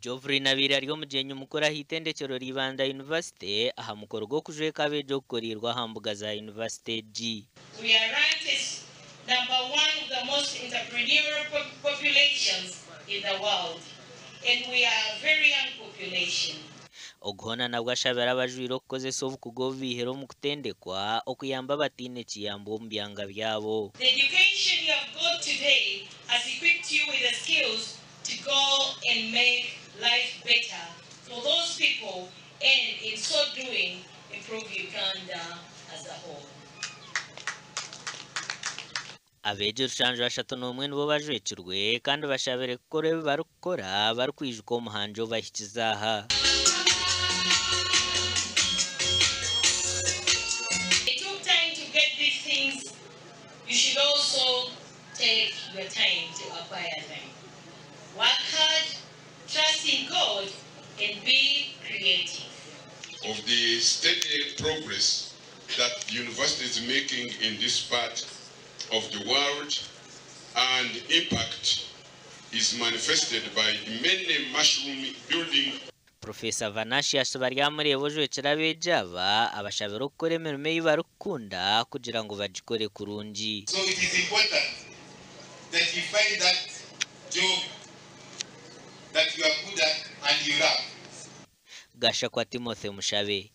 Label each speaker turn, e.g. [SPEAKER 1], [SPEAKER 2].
[SPEAKER 1] Geoffrey abaire ari omugyenyi mukuru aha itendekyero rya Ibanda University aha mukoro gw'okujweka abeegi ogukoreirwe aha mbuga za yunivasite egi.
[SPEAKER 2] We are ranked as number one of the most entrepreneurial populations in the world and we are a very young population.
[SPEAKER 1] Ogu hoona nabwo ashabire abajwaire okukozesa obukugu obu baihire omu kutendekwa okuyamba abataine kiyambo omu byanga byabo.
[SPEAKER 2] The education you have got today has equipped you with the skills to go and make life better for those people and in so doing improve Uganda as a whole.
[SPEAKER 1] Abeegi 71 nibo bajwekirwe kandi bashabire kukora ebi barikukora barikwijuka omuhangi obahikize aha.
[SPEAKER 2] It took time to get these things, you should also take your time to acquire them. Work hard, trust in God and be creative.
[SPEAKER 3] Of the steady progress that the university is making in this part of the world and impact is manifested by many mushroom building.
[SPEAKER 1] Professor Vanasius Baryamureeba ojwekire abeegi aba abashabire okukora emirimo ei barikukunda kugira ngu bagikore kurungi.
[SPEAKER 4] So it is important that you find that job that you are good at and you love.
[SPEAKER 1] Gashakwa Timothy Mushabe.